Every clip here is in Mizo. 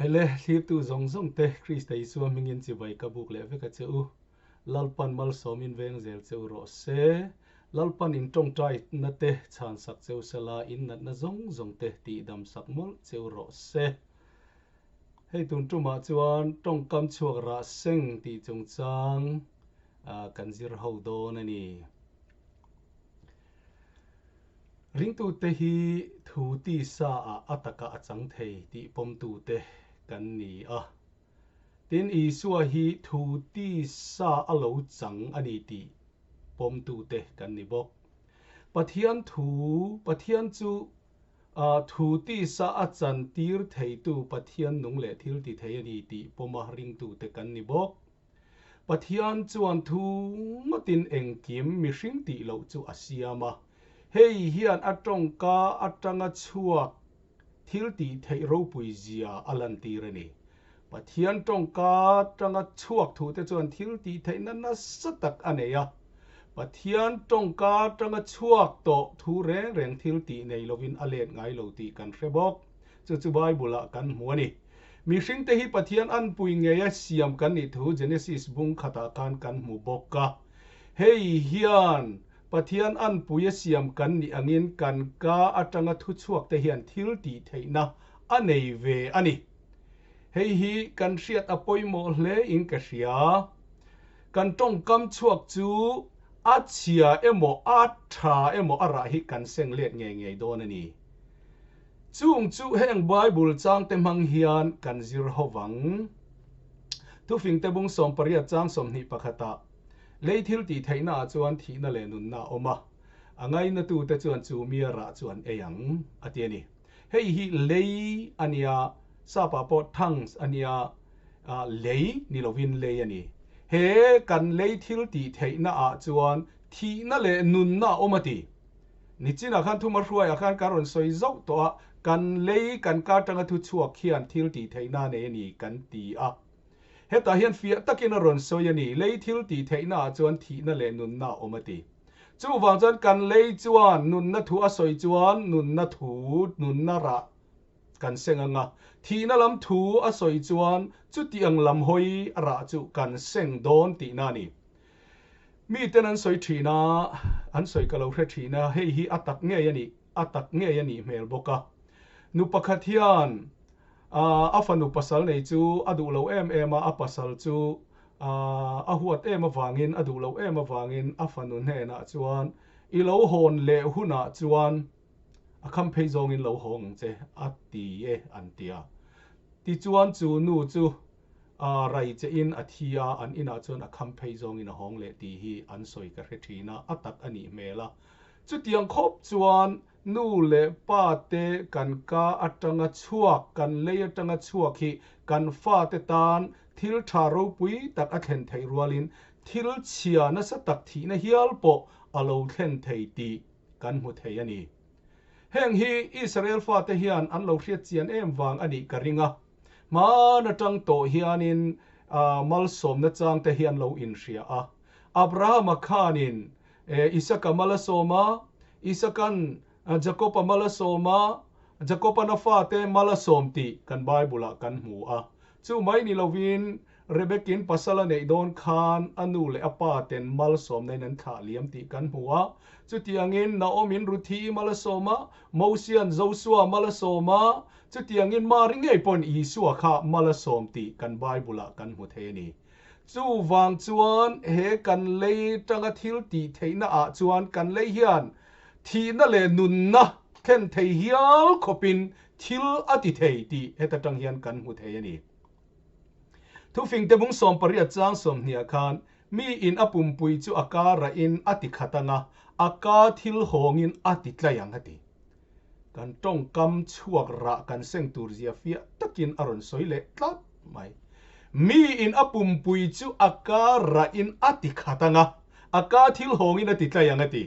Khaile, thlirtu zawng zawng te Krista Isua hmingin chibai ka buk leh vek a che u. Lalpan malsawmin veng zel che u rawh se. Lalpan in tawngtai na te chhan sak che u sela in natna zawng zawng te tihdam sak mawlh che u rawh se. Hei tun tumah chuan tawngkam chhuak rah seng tih chungchang kan zir ho dawn a ni. Ringtute hi thu tisa ah a taka a chang thei tih pawmtute kan ni a. Tin, Isua hi thu tisa a lo chang a ni tih pawmtute kan ni bawk. Pathian thu, Pathian chu thu tisa a chan tir theitu Pathian nung leh thil ti thei a ni tih pawma ringtute kan ni bawk. Pathian chuan thu ngawtin engkim mihring tih loh chu a siam a, hei hian a tawngka atanga chhuak thil tih theih ropui zia a lantir a ni. Pathian tawngka atanga chhuak thute chuan thil tih theihna nasa tak a nei a. Pathian tawngka atanga chhuak tawh thu reng reng thil tih nei lovin a let ngai lo tih kan hre bawk. Chu chu Bible-ah kan hmu a ni. Mihringte hi Pathian anpui ngeia siam kan nih thu Genesis bung khatah khan kan hmu bawk a. Hei hian Pathian anpuia siam kan nih angin kan ka atanga thuchhuakte hian thil tih theihna a nei ve a ni. Hei hi kan hriat a pawimawh hle in ka hria. Kan tawngkam chhuak chu a chhia emaw a tha emaw a rah hi kan seng let ngei ngei dawn a ni. Chung chu heng Bible changte hmang hian kan zir ho vang. Thufingte bung 18 chang 21ah, Lei thil tih theihna ah chuan thihna leh nunna a awm a, a ngainatute chuan chu mi a rah chu an ei ang, a ti a ni. Hei hi lei a nia, sap ah pawh tongues a nia, lei ni lovin lei a ni. He kan lei thil tih theihna ah chuan thihna leh nunna a awm a ti. Nichinah khan thuma hruaiah khan ka rawn sawi zauh tawh a, kan lei kan ka atanga thu chhuak hian thil tih theihna a nei a ni kan ti a. Hetah hian fiah takin a rawn sawi a ni, lei thil tih theihna ah chuan thihna leh nunna a awm a ti. Chuvang chuan kan lei chuan nunna thu a sawi chuan nunna thu, nunna rah kan seng ang a, thihna lam thu a sawi chuan chutiang lam hawi a rah chu kan seng dawn tihna a ni. Miten an sawi thin a, an sawi ka lo hre thin a, hei hi a tak ngei a nih, a tak ngei a nih hmel bawk a. Nu pakhat hian a fanu pasal nei chu a duh lo em em a, a pasal chu a huat em avangin, a duh loh em avangin a fanu hnenah chuan, I lo hawn leh hunah chuan a kham phei zawngin lo hawng ang che, a ti e, an ti a. Tichuan chu nu chu A rai che in a thi a, an inah chuan a kham phei zawngin a hawng leh tih hi an sawi ka hre thin a, a tak a nih hmel a. Chutiang khawp chuan nu leh pa te kan ka atanga chhuak, kan lei atanga chhuak hi kan fate tan thil tha ropui tak a thlen theih rualin thil chhia nasa tak thihna hial pawh a lo thlen thei tih kan hmu thei a ni. Heng hi Israel fate hian an lo hriat chian em vang a nih ka ring a. Hmaan atang tawh hianin malsawmna changte hi an lo inhria a. Abrahama khanin Isaka mal a sawm a, Isakan Jakoba mal a sawm a, Jakoban a fate mal a sawm tih kan Bible-ah kan hmu a. Chu mai ni lovin Rebekin pasal a neih dawn khan a nu leh a pa ten malsawmna in an thlah liam tih kan hmu a. Chutiangin Naomin Ruthi mal a sawm a, Mosian Josua mal a sawm a, chutiangin Mari ngei pawn Isua kha mal a sawm tih kan Bible-ah kan hmu thei a ni. Chuvang chuan he kan lei tanga thil tih theihna ah chuan kan lei hian thihna leh nunna thlen thei hial khawpin thil a ti thei tih heta tang hian kan hmu thei a ni. Thufingte bung 18 chang 20ah khan mi in a pumpui chu a ka rahin a ti khat ang a, a ka thil hawngin a ti tlai ang a ti. Kan tawngkam chhuak rah kan seng tur zia fiah takin a rawn sawi leh tlat mai. Mi in a pumpui chu a ka rahin a ti khat ang a, a ka thil hawngin a ti tlai ang a ti.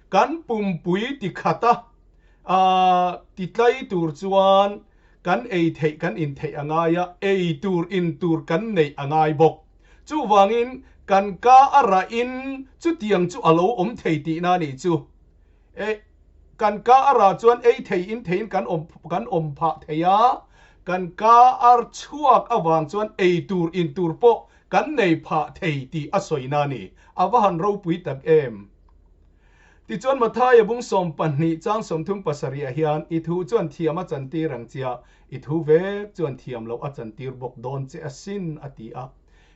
Kan pumpui ti khat a, ti tlai tur chuan Kan ei theih kan in theih a ngai a, ei tur in tur kan neih a ngai bawk. Chuvangin kan ka a rahin chutiang chu a lo awm thei tihna a nih chu. E, kan ka a rah chuan ei thei in theiin kan awm kan awm phah thei a, Kan ka ar chhuak avang chuan ei tur in tur pawh kan nei phah thei tih a sawina a ni. A va han ropui tak em! Tichuan Mathaia bung 12 chang 37 ah hian i thu chuan thiam a chantir ang chia, i thu vek chuan thiam loh a chantir bawk dawn che asin a ti a.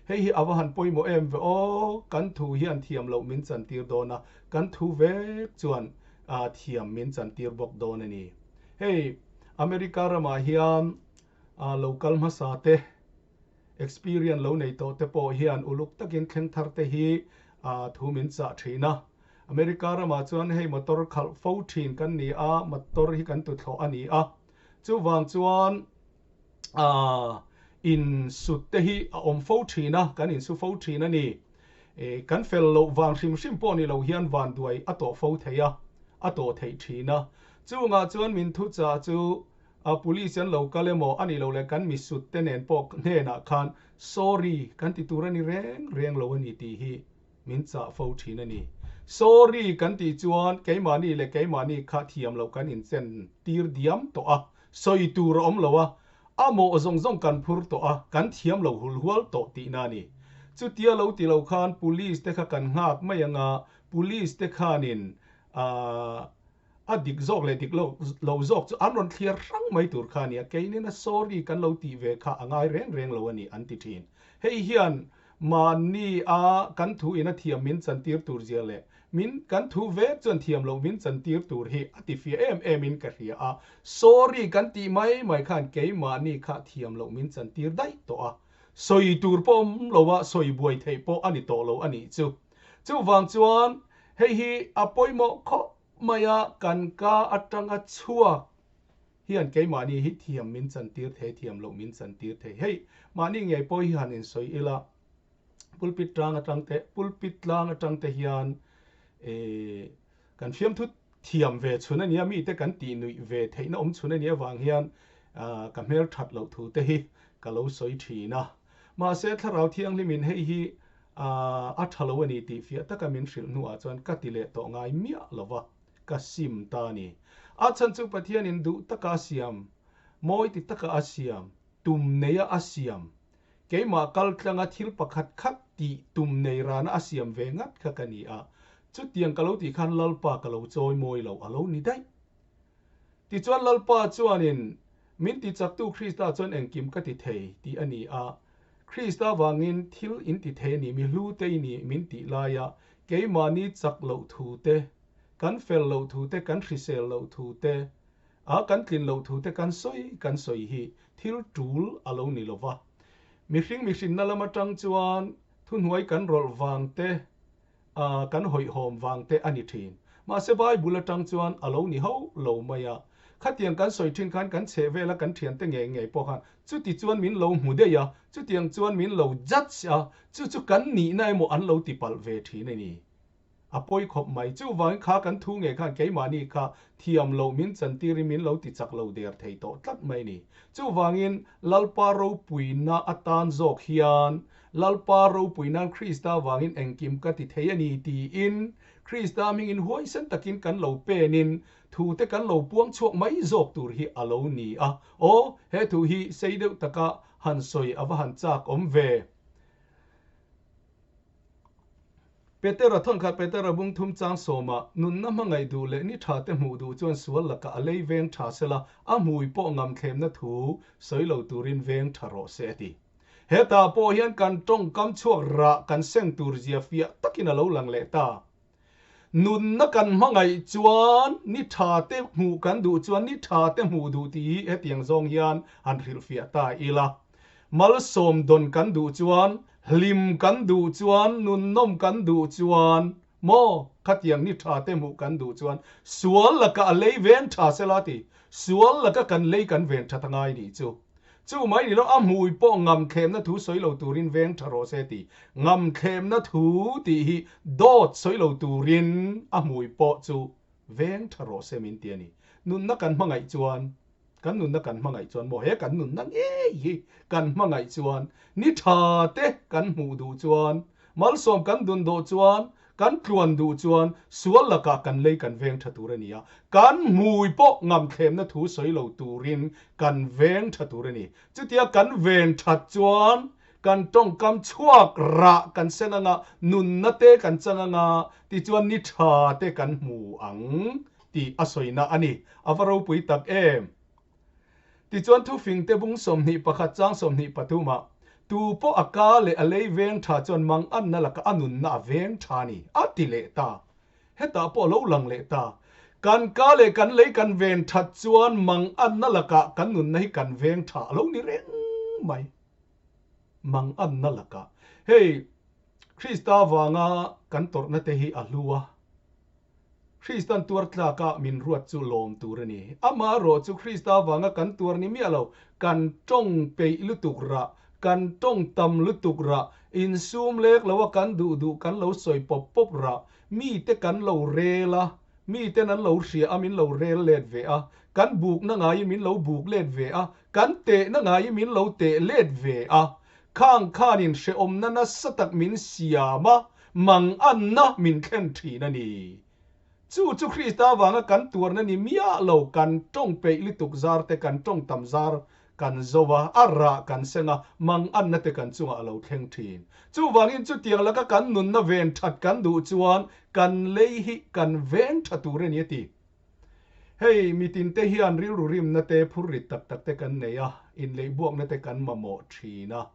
Hei hi a va han pawimawh em ve aw, kan thu hian thiam loh min chantir dawn a, kan thu vek chuan thiam min chantir bawk dawn a ni. Hei America ramah hian lo kal hmasa te, experience lo nei tawh te pawh hian uluk takin thleng thar te hi thu min chah thin a. America ramah chuan hei motor khalh fo thin kan ni a, motor hi kan tuthlawh a ni a. Chuvang chuan insut te hi a awm fo thin a, kan insu fo thin a ni. Kan fel loh vang hrim hrim pawh ni lo hian vanduai a tawh fo thei a, a tawh theih thin a. Chungah chuan min thuchah chu police an lo kal emaw a nih loh leh kan misut te nen pawh hnenah khan sorry kan ti tur a ni reng reng lo a ni tih hi min chah fo thin a ni. Sorry kan tih chuan keimahni leh keimahni kha thiam loh kan inchen tir diam tawh a, sawi tur a awm lo a, a mawh zawng zawng kan phur tawh a, kan thiam lo hul hual tawh tihna a ni. Chutia lo ti lo khan police te kha kan nghak mai ang a, police te khanin aah a dik zawk leh dik lo lo zawk chu an rawn thliar hrang mai tur kha a ni a, keinena sorry kan lo tih ve kha a ngai reng reng lo a ni an ti thin. Hei hian mahni a kan thu in a thiam min chantir tur zia leh min kan thu vek chuan thiam loh min chantir tur hi a ti fiah em em in ka hria a, sorry kan tih mai mai khan keimahni kha thiam loh min chantir daih tawh a, sawi tur pawh awm lo a, sawi buai theih pawh a ni tawh lo a nih chu. Chuvang chuan hei hi a pawimawh khawp mai a, kan ka atanga chhuak hian keimahni hi thiam min chantir thei, thiam loh min chantir thei. Hei mahni ngei pawh hi han insawi ila, pulpit tlang atang te, pulpit tlang atang te hian kan fiamthu thiam ve chhun a nia, mite kan tih nuih ve theihna awm chhun a nih avang hian ka hmel that loh thu te hi ka lo sawi thin a. Mahse Thlarau Thianghlimin hei hi a tha lo a ni tih fiah taka min hrilh hnuah chuan ka ti leh tawh ngai miah lo va, ka sim ta a ni. A chhan chu Pathianin duh taka a siam, mawi ti taka a siam, tum neia a siam, keimah kal tlanga thil pakhat khat tih tum nei rana a siam ve ngat kha ka ni a, chutiang ka lo tih khan Lalpa ka lo chawi mawi lo a lo ni daih. Tichuan Lalpa chuanin min tichaktu Krista chuan engkim ka ti thei tih a ni a, Krista vangin thil in ti thei a ni, mi hlu te i ni min tih laia keimahni chak loh thu te, kan fel loh thu te, kan hrisel loh thu te, a kan tlin loh thu te kan sawi kan sawi hi thil tul a lo ni lova. Mihring mihrinna lam atang chuan thuhnuai kan rawlh vang te, a, kan hawihhawm vang te a ni thin. Mahse Bible atang chuan a lo ni hauh lo mai a. Khatiang kan sawi thin khan kan chheh vela kan thiante ngei ngei pawh khan chuti chuan min lo hmu daih a, chutiang chuan min lo judge a, chu chu kan nihna emaw an lo ti palh ve thin a ni. A pawi khawp mai. Chuvangin kha kan thu ngei khan keimahni kha thiam loh min chantirin min lo ti chak lo der thei tawh tlat mai a ni. Chuvangin Lalpa ropuina atan zawk hian Lalpa ropui nan Krista vangin engkim ka ti thei a ni tiin Krista hmingin huaisen takin kan lo penin thute kan lo puang chhuak mai zawk tur hi a lo ni a. Aw, he thu hi sei deuh taka han sawi a va han chak awm ve. Petera thawnkhat Petera bung thum chang sawmah nunna hmangaih duh leh ni tha te hmuh duh chuan sual lakah a lei veng tha sela a hmui pawh ngamthlemna thu sawi lo turin veng tha rawh se a ti. Hetah pawh hian kan tawngkam chhuak rah kan seng tur zia fiah takin a lo lang leh ta. Nunna kan hmangaih chuan ni tha te hmuh kan duh chuan ni tha te hmuh duh tih hi hetiang zawng hian han hrilhfiah ta ila. Malsawm dawn kan duh chuan, hlim kan duh chuan, nunnawm kan duh chuan maw khatiang ni tha te hmuh kan duh chuan sual lakah a lei ven tha sela ti. Sual laka kan lei kan ven that a ngai nih chu. Chu mai ni lo, a hmui pawh ngamthlemna thu sawi lo turin veng tha rawh se ti. Ngamthlemna thu tih hi dawt sawi lo turin a hmui pawh chu veng tha rawh se min ti a ni. Nunna kan hmangaih chuan, kan nunna kan hmangaih chuan maw he kan nunna ngei hi kan hmangaih chuan, ni tha te kan hmuh duh chuan, malsawm kan dun dawh chuan, Kan tluan duh chuan sual lakah kan lei kan veng tha tur a ni a, kan hmui pawh ngamthlemna thu sawi lo turin kan veng tha tur a ni. Chutia kan ven that chuan kan tawngkam chhuak rah kan seng anga, nunna te kan chang anga, tichuan ni tha te kan hmu ang tih a sawina a ni. A va ropui tak em! Tichuan thufingte bung 21 chang 23 ah, Tu pawh a ka leh a lei veng tha chuan manganna laka a nunna a veng tha a ni, a ti leh ta. Hetah pawh a lo lang leh ta. Kan ka leh kan lei kan ven that chuan manganna lakah kan nunna hi kan veng tha a lo ni reng mai. Manganna lakah. Hei, Krista vanga kan tawrhna te hi a hlu a. Kristan tuar tlaka min ruat chu lawm tur a ni. Amaherawh chu Krista vanga kan tuar ni miah lo, kan tawng peih lutuk rah, kan tawng tam lutuk rah, insum lek lo a kan duh duh kan lo sawi pawp pawp rah, mite kan lo rel a, miten an lo hria a min lo rel let ve a, kan bukna ngaiin min lo buk let ve a, kan tehna ngaiin min lo teh let ve a, Khang khanin hrehawmna nasa tak min siam a, manganna min thlen thin a ni. Chu chu Krista avanga kan tuarna ni miah lo, kan tawng peih lutuk zar te, kan tawng tam zar kan zo a, a rah kan seng a, manganna te kan chungah a lo thleng thin. Chuvangin chutiang laka kan nunna ven that kan duh chuan kan lei hi kan veng tha tur a ni a ti. Hei, mitinte hian rilru rimna te, phurrit tak tak te kan nei a, inleihbuakna te kan mamawh thin a.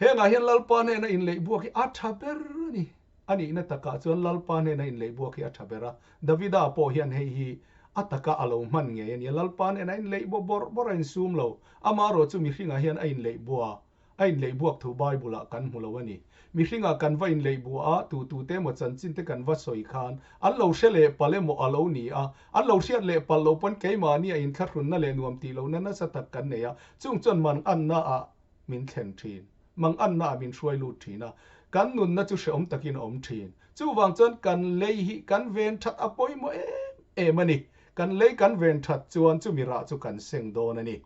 Hengah hian Lalpa hnena inleihbuak hi a tha ber a ni. A nihna takah chuan Lalpa hnena inleihbuak hi a tha ber a. Davida pawh hian hei hi a taka a lo hman ngei a ni. Lalpa hnena inleihbuak bawrh bawrh a insum lo. Amaherawh chu mihringah hian a inleihbuak A inleihbuak thu Bible-ah kan hmu lo a ni. Mihringah kan va inleihbuah a, tu tute emaw chanchin te kan va sawi khan an lo hre leh palh emaw a lo ni a, an lo hriat leh palh loh pawn keimahni a inthlahrunna leh nuam tih lohna nasa tak kan nei a, chung chuan manganna ah min thlen thin, manganna ah min hruai lut thin a, kan nunna chu hrehawm takin a awm thin. Chuvang chuan kan lei hi kan ven that a pawimawh em em a ni. Kan lei kan ven that chuan chumi rah chu kan seng dawn a ni.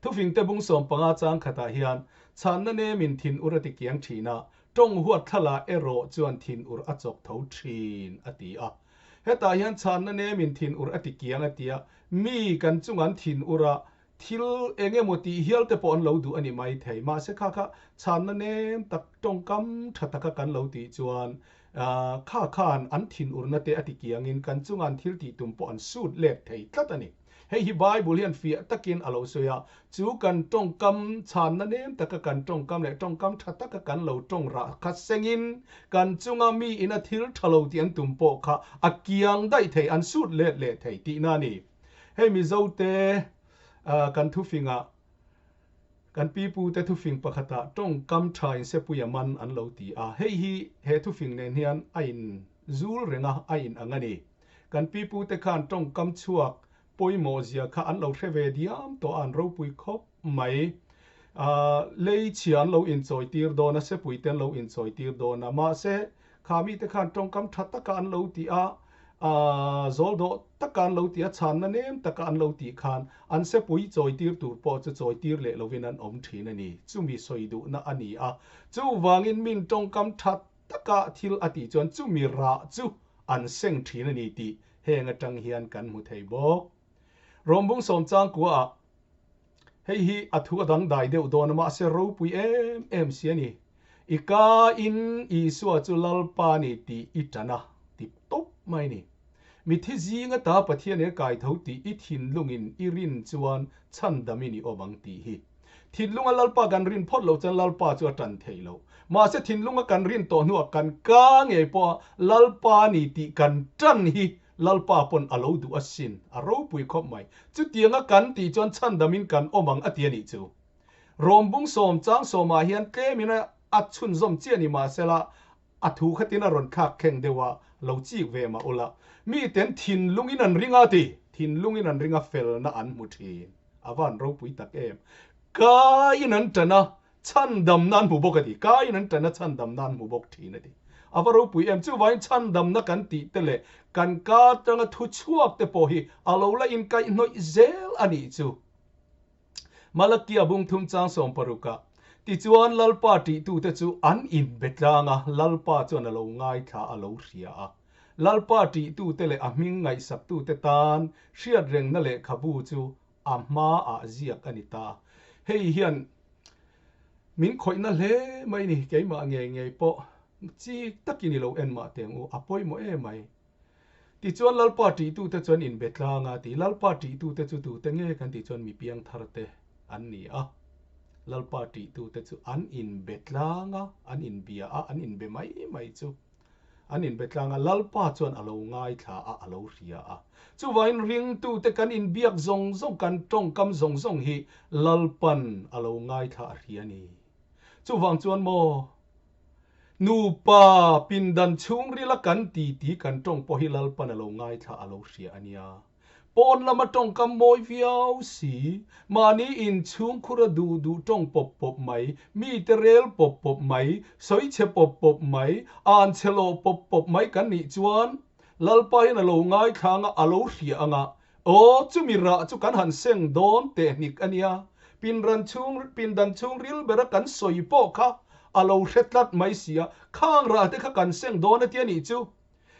Thufingte bung 15 chang khatah hian chhanna nemin thin ur a ti kiang thin a, tawng huat thlala erawh chuan thin ur a chawk tho thin a ti a. Hetah hian chhanna nemin thin ur a ti kiang a ti a, mi kan chunga an thin ur a, thil eng emaw tih hial te pawh an lo duh a ni mai thei. Mahse kha kha chhanna nem tak tawngkam tha taka kan lo tih chuan kha khan an thin urna te a ti kiangin kan chunga an thil tih tum pawh an sut let thei tlat a ni. Hei hi Bible hian fiah takin a lo sawi a, chu kan tawngkam chhanna nem taka kan tawngkam leh tawngkam tha taka kan lo tawng rah kha sengin kan chunga mi ina thil tha lo tih an tum pawh kha a kiang daih thei, an sut let leh thei tihna a ni. Hei Mizote kan thufingah kan pipute thufing pakhatah tawngkam tha in sepui a man an lo ti a, hei hi he thufing nen hian a in zul reng a, a in ang a ni. Kan pipute khan tawngkam chhuak pawimawh zia kha an lo hre ve diam tawh a, an ropui khawp mai. Lei chhia an lo inchawi tir dawn a, sepui te an lo inchawi tir dawn a, mahse kha mite khan tawngkam tha taka an lo tih a, zawl dawh taka an lo tih a, chhanna nem taka an lo tih khan an sepui chawi tir tur pawh chu chawi tir leh lovin an awm thin a ni. Chumi sawi duhna a ni a, chuvangin min tawngkam tha taka thil a tih chuan chumi rah chu an seng thin a ni tih heng atang hian kan hmu thei bawk. Rawmbung sawmchang kuaah hei hi a thu a dangdai deuh dawn a, mahse ropui em em si a ni. I ka in Isua chu Lalpa a ni tih i tan a, ti tawp mai a ni. Mithi zinga ta Pathian he kai tho tih i thinlungin i rin chuan chhandamin i awm ang tih hi. Thinlunga Lalpa kan rin phawt loh chuan Lalpa chu a tan theih loh. Mahse thinlunga kan rin tawh hnuah kan ka ngei pawha Lalpa a ni tih kan tan hi Lalpa pawn a lo duh asin, a ropui khawp mai. Chutianga kan tih chuan chhandamin kan awm ang a ti a nih chu. Rawmbung sawm chang sawmah hian tlemin a chhunzawm chiah ni mahsela a thu khatin a rawn thlak thleng deuh a, lo chik ve mah ula. Miten thinlungin an ring a ti, thinlungin an ring a felna an hmu thin. A van ropui tak em. Kaiin an tan a, chhandamna an hmu bawk a ti. Kaiin an tan a, chhandamna an hmu bawk thin a ti. A va ropui em. Chuvangin chhandamna kan tih te leh kan ka atanga thu chhuak te pawh hi a lo la inkaihhnawih zel a nih chu. Malakia bung thum chang 16 ah. Tichuan Lalpa ṭihtute chu an inbe tlang a, Lalpa chuan a lo ngaithla a lo hria a. Lalpa ṭihtute leh a hming ngaihsaktute tan hriatrengna lehkhabu chu a hmaah ziak a ni ta. Hei hian min khawihna hle mai ni, keimah ngei ngei pawh chik takin i lo en mah teng u, a pawimawh emai. Tichuan Lalpa ṭihtute chuan inbe tlang a ti. Lalpa ṭihtute chu tute nge kan tih chuan mi piangtharte an ni a. Lalpa ṭihtute chu an inbe tlang a, an inbia a, an inbe mai mai chu. An inbe tlang a, Lalpa chuan a lo ngaithla a, a lo hria a. Chuvangin ringtute kan inbiak zawng zawng, kan tawngkam zawng zawng hi Lalpan a lo ngaithla a hria a ni. Chuvang chuan maw, nupa pindan chhungrila kan titi kan tawng pawh hi Lalpan a lo ngaithla a lo hria a nia. Pawn lama tawngkam mawi viau si, mahni inchhungkhura duh duh tawng pawp pawp mai, mite rel pawp pawp mai, sawichhe pawp pawp mai, anchhe lawh pawp pawp mai kan nih chuan Lalpa hian a lo ngaithla anga a lo hria anga Aw, chumi rah chu kan han seng dawn tehnik a nia. Pinran chhung, pindan chhung ril bera kan sawi pawh kha a lo hre tlat mai si a, khang rah te kha kan seng dawn a tia nih chu.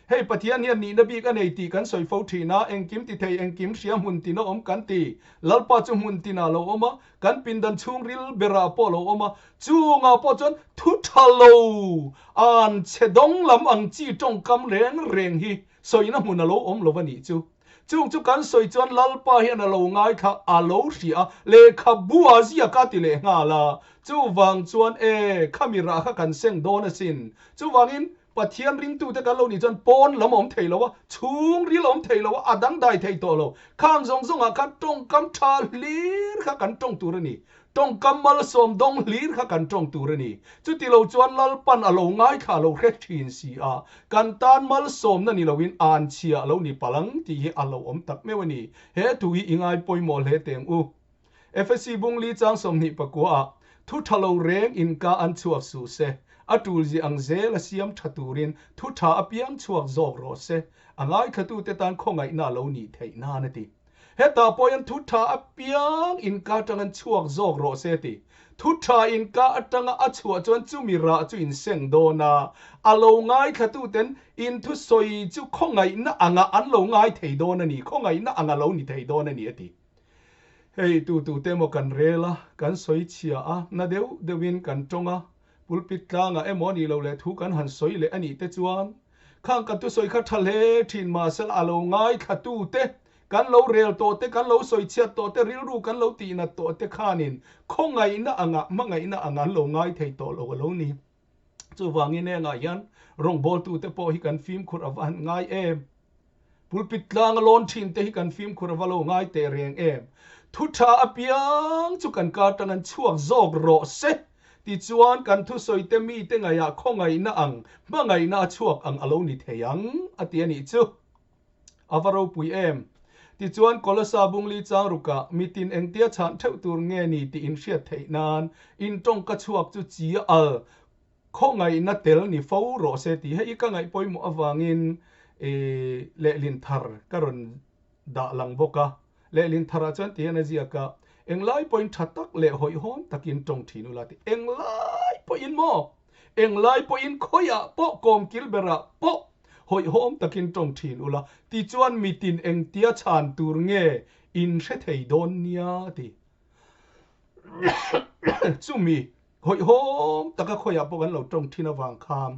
Hei Pathian hian nihna bik a nei tih kan sawi fo thin a, engkim ti thei, engkim hria hmun tin a awm kan ti. Lalpa chu hmun tinah a lo awm a, kan pindan chhung ril berah pawh a lo awm a, chungah pawh chuan thu tha lo, an chhe dawng lam ang chi tawngkam reng reng hi sawina hmun a lo awm lo a nih chu. Chung chu kan sawi chuan Lalpa hian a lo ngaithla, a lo hria a, lehkhabu a ziak a ti leh nghal a. Chuvang chuan e, khami rah kha kan seng dawn asin. Chuvangin Pathian ringtute kan lo nih chuan pawn lam a awm thei lo a, chhungril a awm thei lo a, a dangdai thei tawh lo. Khang zawng zawngah khan tawngkam tha hlir kha kan tawng tur a ni. Tawngkam malsawm dawng hlir kha kan tawng tur a ni. Chuti lo chuan Lalpan a lo ngaithla lo hre thin si a, kan tan malsawmna ni loin anchhia a lo ni palh ang tih hi a lo awm tak meuh a ni. He thu hi i ngai pawimawh hle teng u. Efesi bungli chang 24 ah, Thu tha lo reng in ka an chhuak suh se, a tul zia ang zel a siam tha turin thu tha apiang chhuak zawk rawh se, a ngaithlatute tan khawngaihna a lo nih theih nan a ti. Hetah pawh hian thu tha apiang inka atang an chhuak zawk rawh se ti. Thu tha inka atanga a chhuah chuan chumi rah chu in seng dawn a, a lo ngaithlatuten in thusawi chu khawngaihna anga an lo ngai thei dawn a ni, khawngaihna anga lo ni thei dawn a ni a ti. Hei tu tute emaw kan rel a, kan sawi chhia a, na deuh deuhin kan tawng a, pulpit tlangah emaw a nih loh leh thu kan han sawi leh a nih te chuan khang kan thusawi kha tha hle thin mahse a lo ngaithlatute Kan lo rel tawh te, kan lo sawi chhiat tawh te, rilru kan lo tihnat tawh te khanin khawngaihna anga hmangaihna anga an lo ngai thei tawh lo a lo ni. Chuvangin hengah hian rawngbawltute pawh hi kan fimkhur a va han ngai em? Pulpit tlanga lawn thin te hi kan fimkhur a va lo ngai teh reng em? Thu tha apiang chu kan kar tang an chhuak zawk rawh se. Tichuan kan thusawite mite ngaihah khawngaihna ang, hmangaihna a chhuak ang a lo ni thei ang a ti a nih chu. A va ropui em? Tichuan, Kolosa bungli chang rukah mitin engtia chhan theuh tur nge ni tih in hriat theih nan in tawngka chhuak chu chi a al khawngaihna tel ni fo rawh se tih hei ka ngaih pawimawh avangin i lehlin thar ka rawn dah lang bawk a. Lehlin tharah chuan ti hian a ziak a, Englai pawhin tha tak leh hawihhawm takin tawng thin ula tih. Englai pawhin maw? Englai pawhin khawiah pawh kawmkil berah pawh hawihhawm takin tawng thin ula, tichuan mitin engtia chhan tur nge in hre thei dawn nia ti. Chumi hawihhawm taka khawiah pawh kan lo tawng thin avang khan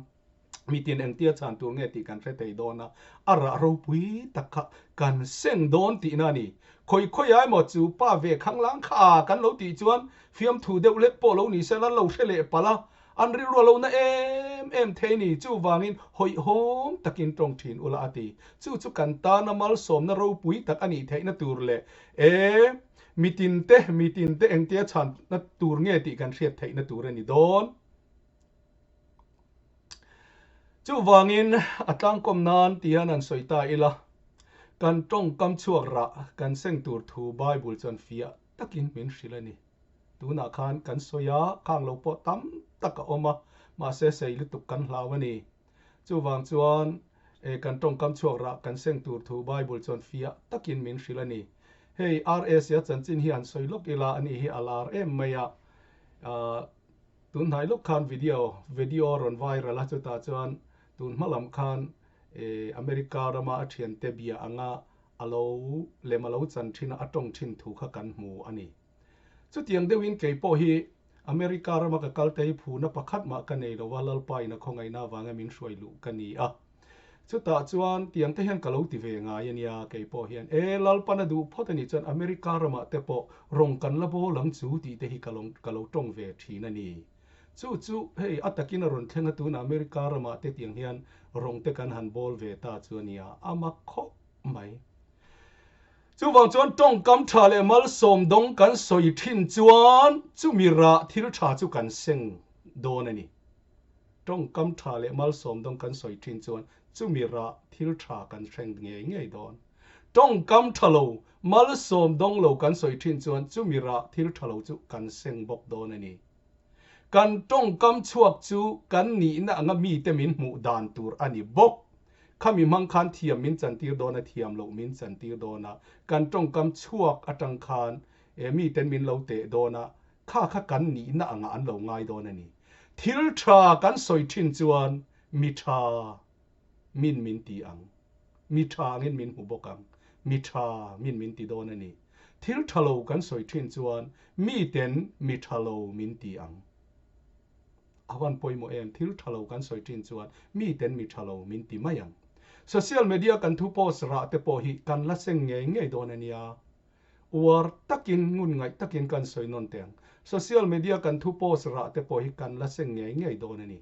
mitin engtia chhan tur nge tih kan hre thei dawn a, a rah ropui tak kha kan seng dawn tihna a ni. Khawi khawiah emaw chu pa ve khanglang kha a kan lo tih chuan fiamthu deuh lek pawh lo ni se la lo hre leh palh a, An rilru a lo na em em thei ni, chuvangin hawihhawm takin tawng thin ula a ti. Chu chu kan tana malsawmna ropui tak a nih theihna tur leh e mitinte, mitinte engtia chhanna tur nge tih kan hriat theihna tur a ni dawn. Chuvangin a tlangkawm nan ti hian han sawi ta ila, kan tawngkam chhuak rah kan seng tur thu Bible chuan fiah takin min hrilh a ni. Tunah khan kan sawi a, khang lo pawh tam tak a awm a, mahse sei lutuk kan hlau a ni. Chuvang chuan e kan tawngkam chhuak rah kan seng tur thu Bible chuan fiah takin min hrilh a ni. Hei RS-a chanchin hi han sawi lawk ila a nih hi a lar em mai a. Tun hnai lawk khan video video a rawn viral a, chutah chuan tun hma lam khan America rama a thiante bia anga a lo lem a lo chan thin a, a tawng thin thu kha kan hmu a ni. Chutiang deuhin kei pawh hi America rama ka kal te hi phuna pakhat mah ka nei lo va, Lalpa in a khawngaihna avanga min hruai luh ka ni a. Chutah chuan tiang te hian ka lo ti ve ngai a nia, kei pawh hian e Lalpan a duh phawt a nih chuan America ramah te pawh rawng kan la bawl ang chu tih te hi ka lo ka lo tawng ve thin a ni. Chu chu hei a takin a rawn thleng a tunah America ramah te tiang hian rawng te kan han bawl ve ta chu a nia, a mak khawp mai. Chuvang chuan tawngkam tha leh malsawm dawng kan sawi thin chuan chumi rah thil tha chu kan seng dawn a ni. Tawngkam tha leh malsawm dawng kan sawi thin chuan chumi rah thil tha kan hreng ngei ngei dawn. Tawngkam tha lo, malsawm dawng lo kan sawi thin chuan chumi rah thil tha lo chu kan seng bawk dawn a ni. Kan tawngkam chhuak chu kan nihna anga mite min hmuh dan tur a ni bawk. Khami hmang khan thiam min chantir dawn a, thiam loh min chantir dawn a, kan tawngkam chhuak atang khan miten min lo teh dawn a, kha kha kan nihna angah an lo ngai dawn a ni. Thil tha kan sawi thin chuan mi tha min min ti ang. Mi tha angin min hmu bawk ang. Mi tha min min ti dawn a ni. Thil tha lo kan sawi thin chuan miten mi tha lo min ti ang. A van pawimawh em, thil tha lo kan sawi thin chuan miten mi tha lo min ti mai ang. Social media kan thu post rah te pawh hi kan la seng ngei ngei dawn a nia. Uar takin, ngun ngaih takin kan sawi nawn teh ang. Social media kan thu post rah te pawh hi kan la seng ngei ngei dawn a ni.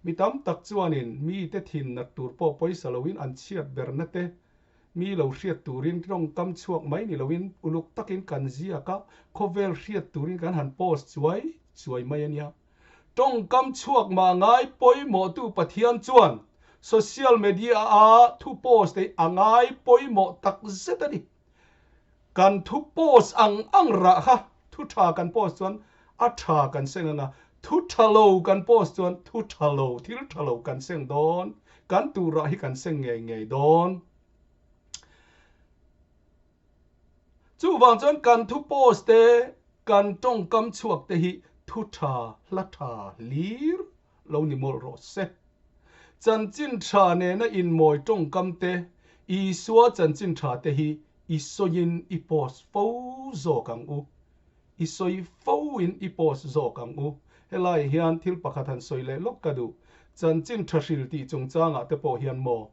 Mi tam tak chuanin mite thin nat tur pawh pawisa loin an chhiat berna te, mi lo hriat turin tawngkam chhuak mai ni loin uluk takin kan ziak a, khawvel hriat turin kan han post chuai chuai mai a nia. Tawngkam chhuak mah ngai pawimawhtu Pathian chuan social media-a thu post ei a ngai pawimawh tak zet a ni. Kan thu post ang ang rah kha thu tha kan post chuan a tha kan seng anga, thu tha lo kan post chuan thu tha lo, thil tha lo kan seng dawn, kan tur rah hi kan seng ngei ngei dawn. Chuvang chuan kan thu post te, kan tawngkam chhuak te hi thu tha, hla tha hlir lo ni mawlh rawh se. Chanchin tha nena inmawi tawngkam te, Isua chanchin tha te hi i sawiin i post fo zawk ang u. I sawi fo in i post zawk ang u. Helai hian thil pakhat han sawi leh lawk ka duh. Chanchin tha hril tih chungchangah te pawh hian maw?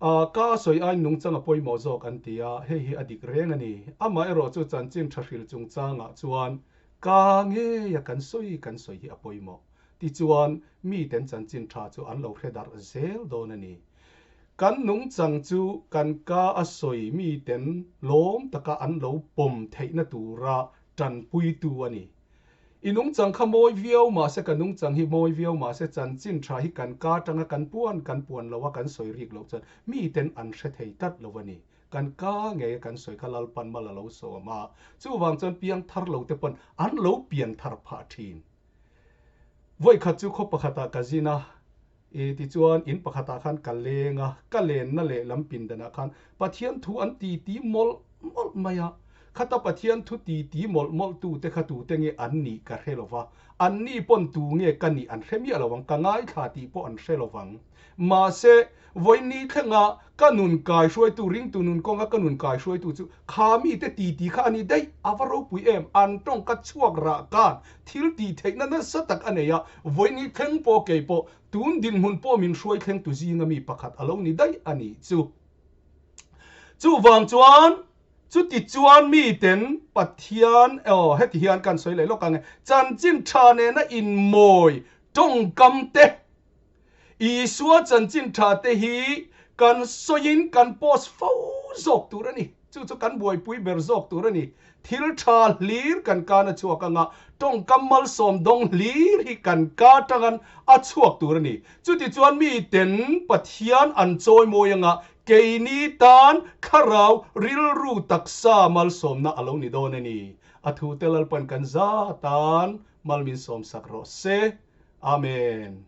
A ka sawi aiin nungchang a pawimawh zawk an ti a, hei hi a dik reng a ni. Amaherawh chu chanchin tha hril chungchangah chuan ka ngeia kan sawi kan sawi hi a pawimawh. Tichuan, miten chanchin tha chu an lo hre darh zel dawn a ni. Kan nungchang chu kan ka a sawi miten lawm taka an lo pawm theihna tura tanpuitu a ni. I nungchang kha mawi viau mahse ka nungchang hi mawi viau mahse chanchin tha hi kan ka atanga kan puan kan puan lo a kan sawi rik loh chuan miten an hre thei tlat lo a ni. Kan ka ngei a kan sawi kha Lalpan mal a lo sawm a, chuvang chuan piang thar lo te pawn an lo pian thar phah thin. Vawikhat chu khaw pakhatah ka zin a, i tichuan in pakhatah khan ka leng a, ka lenna leh lam pindanah khan Pathian thu an ti ti mawlh mawlh mai a, khata Pathian thu ti ti mawlh mawlh tute kha tute nge an nih ka hre lo va, anni pawn tu nge ka nih an hre miah lo ang, ka ngaithla tih pawh an hre lo vang. Mahse, vawiin thlenga ka nun kai hruaitu, ringtu nun kawnga ka nun kai hruaitu chu kha mite ti ti kha a ni daih, a va ropui em, an tawng ka chhuak rah khan thil tih theihna nasa tak a nei a, vawiin thleng pawh kei pawh tun dinhmun pawh min hruai thlengtu zinga mi pakhat a lo ni daih a nih chu. Chuvang chuan chuti chuan miten Pathian aw heti hian kan sawi leh lawk ang e, chanchin tha nena inmawi tawngkam te, Isua chanchin tha te hi kan sawiin kan post fo zawk tur a ni. Chu chu kan buaipui ber zawk tur a ni. Thil tha hlir kan kan a chhuak anga tawngkam malsawm dawng hlir hi kan ka tangan a chhuak tur a ni. Chutichuan miten Pathian an chawimawi anga keini tan thlarau rilru taksa malsawmna a lo ni dawn a ni. A thute Lalpan kan za tan mal min sawmsak rawh se. Amen.